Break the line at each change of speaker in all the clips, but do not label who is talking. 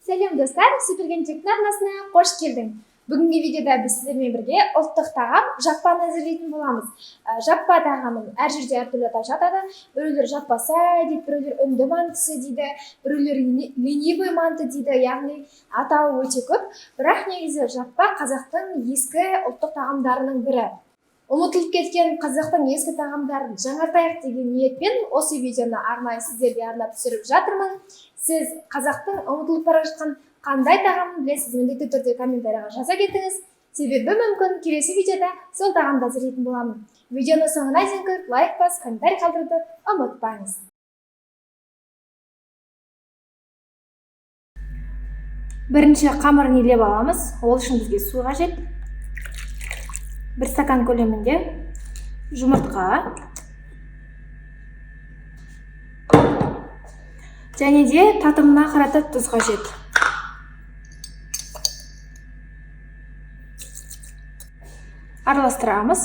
Сәлем, достар! Супергенчектің арнасына қош келдің! Бүгінгі видеода біз сіздермен бірге ұлттық тағам жаппаны әзірлейтін боламыз. Жаппа тағамын әр жерде әртүрлі атап жатады. Біреулер жаппасай дейді, біреулер үнді мантысы дейді, біреулер ленивый манты дейді, яғни атауы өте көп. Бірақ негізі жаппа қазақтың ескі ұлттық тағамдарының бірі. Ұмытылып кеткен қазақтың ескі тағамдарын жаңартайық деген ниетпен осы видеоны арнайы сіздерге арнап түсіріп жатырмын. Сіз қазақтың ұмытылып бара жатқан қандай тағамын білесіз, міндетті түрде комментарийға жаза кетіңіз. Себебі мүмкін келесі видеода сол тағамды әзірлейтін боламын. Видеоны соңына дейін көріп, лайк бас, комментарий қалдыруды ұмытпаңыз. Бірінші қамырын илеп аламыз. Ол үшін бізге су қажет. 1 стакан көлемінде жұмыртқа және де татымына қарата тұз қажет. Араластырамыз.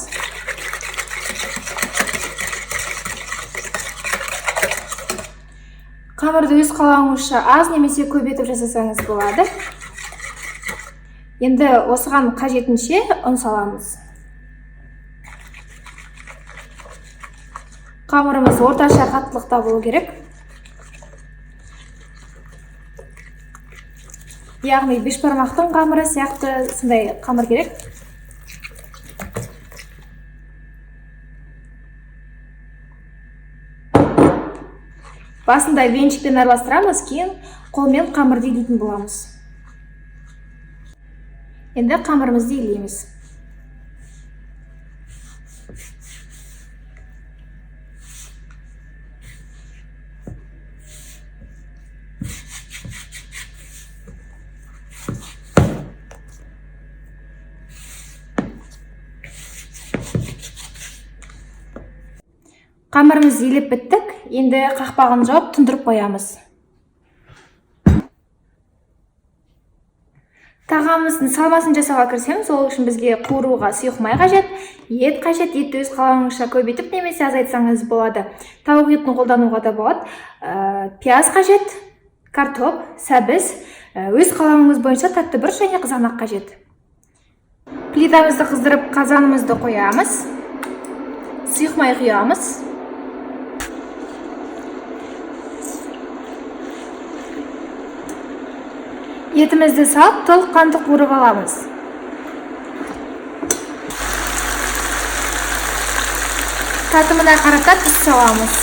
Қамырды өз қалауыңызша аз немесе көп етіп жасасаңыз болады. Енді осыған қажетінше ұн саламыз. Қамырымыз орташа қаттылықта болу керек. Яғни бешбармақтың қамыры сияқты сондай қамыр керек. Басында венчикпен араластырамыз, кейін қолмен қамырды илейтін боламыз. Енді қамырымызды илейміз. Қамырымызды илеп біттік, енді қақпағын жауып тұндырып қоямыз. Тағамымыздың салмасын жасауға кірісеміз. Ол үшін бізге қуыруға сұйық май қажет, ет қажет. Етті өз қалауыңызша көбейтіп немесе азайтсаңыз болады. Тауық етін қолдануға да болады. Пияз қажет, картоп, сәбіз, өз қалауыңыз бойынша тәтті бұрыш және қызанақ қажет. Плитамызды қыздырып, қазанымызды қоямыз. Сұйық май құямыз. Етімізді салып, толыққанды қуырып аламыз. Татымына қарата тұз саламыз.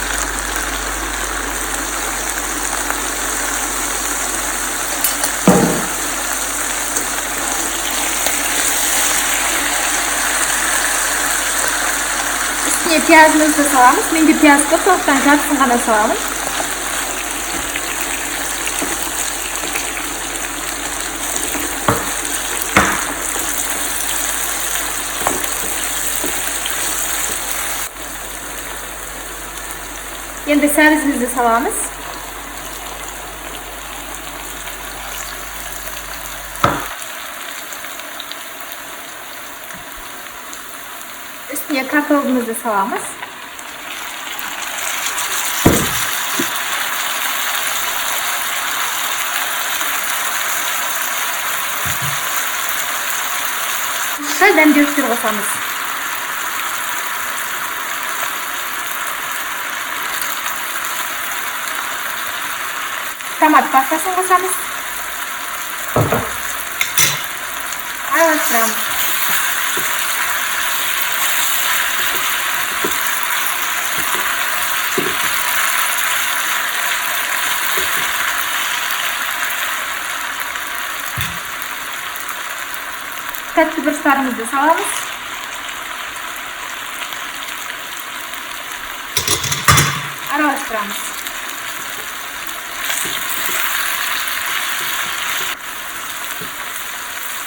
Үстіне пиязымызды саламыз. Менде пияз көп, сондықтан жартысын ғана саламын. Енді сәбізімізді саламыз. Үстіне картобымызды саламыз. Дәмдеуіштер қосамыз. Томат пастасын қосамыз. Араластырамыз. Тәтті бұрыштарымызды саламыз. Араластырамыз.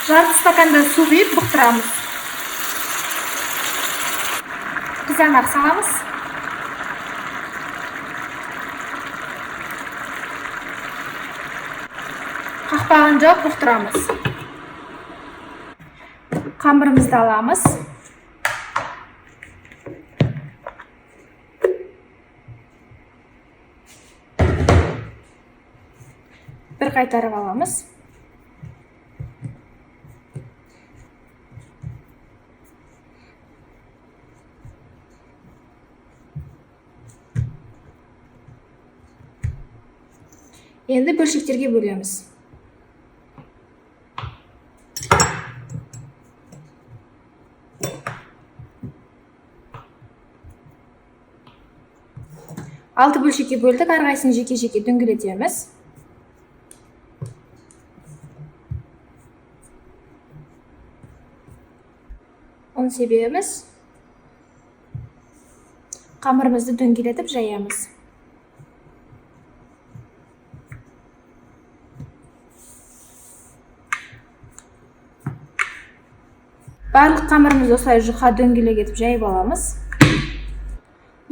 Жарты стаканда су құйып бұқтырамыз. Қызанақ саламыз. Қақпағын жауып бұқтырамыз. Қамырымызды аламыз. Бір Бір қайтарып аламыз. Енді бөлшектерге бөлеміз. Алты бөлшекке бөлдік, әрқайсысын жеке-жеке дөңгелетеміз. Ұн себеміз. Қамырымызды дөңгелетіп жаямыз. Барлық қамырымызды осылай жұқа дөңгелек етіп жайып аламыз.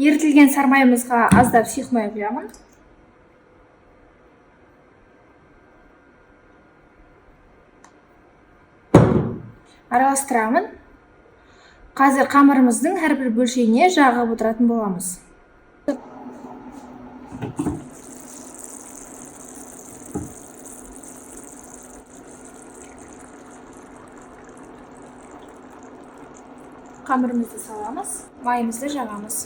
Ерітілген сармайымызға аздап сұйық май құямын. Араластырамын. Қазір қамырымыздың әрбір бөлшегіне жағып отыратын боламыз. Қамырымызды саламыз, майымызды жағамыз.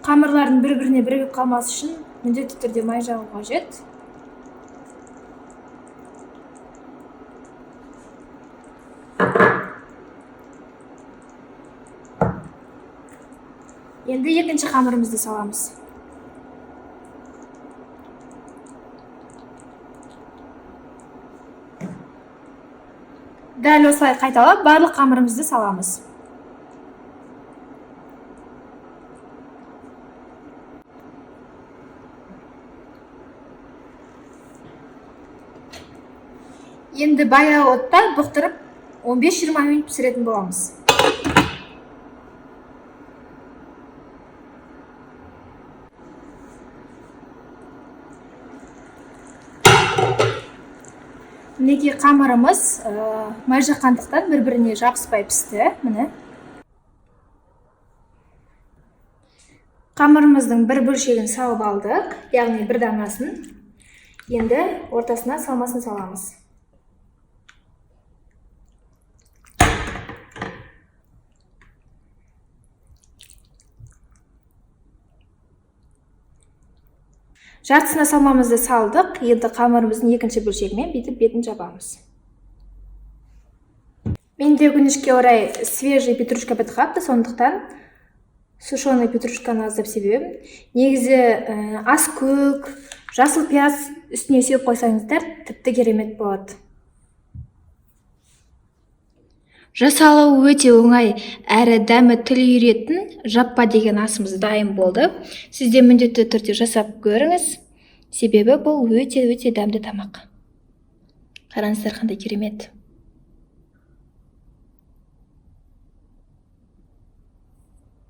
Қамырлардың бір-біріне бірігіп қалмас үшін міндетті түрде май жағу қажет. Енді екінші қамырымызды саламыз. Дәл осылай қайталап барлық қамырымызды саламыз. Енді баяу отта бұқтырып 15-20 минут пісіретін боламыз. Мінекей қамырымыз май жаққандықтан бір-біріне жабыспай пісті. Міне. Қамырымыздың бір бөлшегін салып алдық, яғни бір данасын. Енді ортасына салмасын саламыз. Жартысына салмамызды салдық, енді қамырымыздың екінші бөлшегімен бүйтіп бетін жабамыз. Менде өкінішке орай свежий петрушка бітіп қалыпты, сондықтан сушеный петрушканы аздап себемін. Негізі аскөк, жасыл пияз үстіне сеуіп қойсаңыздар, тіпті керемет болады. Жасалуы өте оңай, әрі дәмі тіл үйіретін жаппа деген асымыз дайын болды. Сіз де міндетті түрде жасап көріңіз, себебі бұл өте-өте дәмді тамақ. Қараңыздар қандай керемет.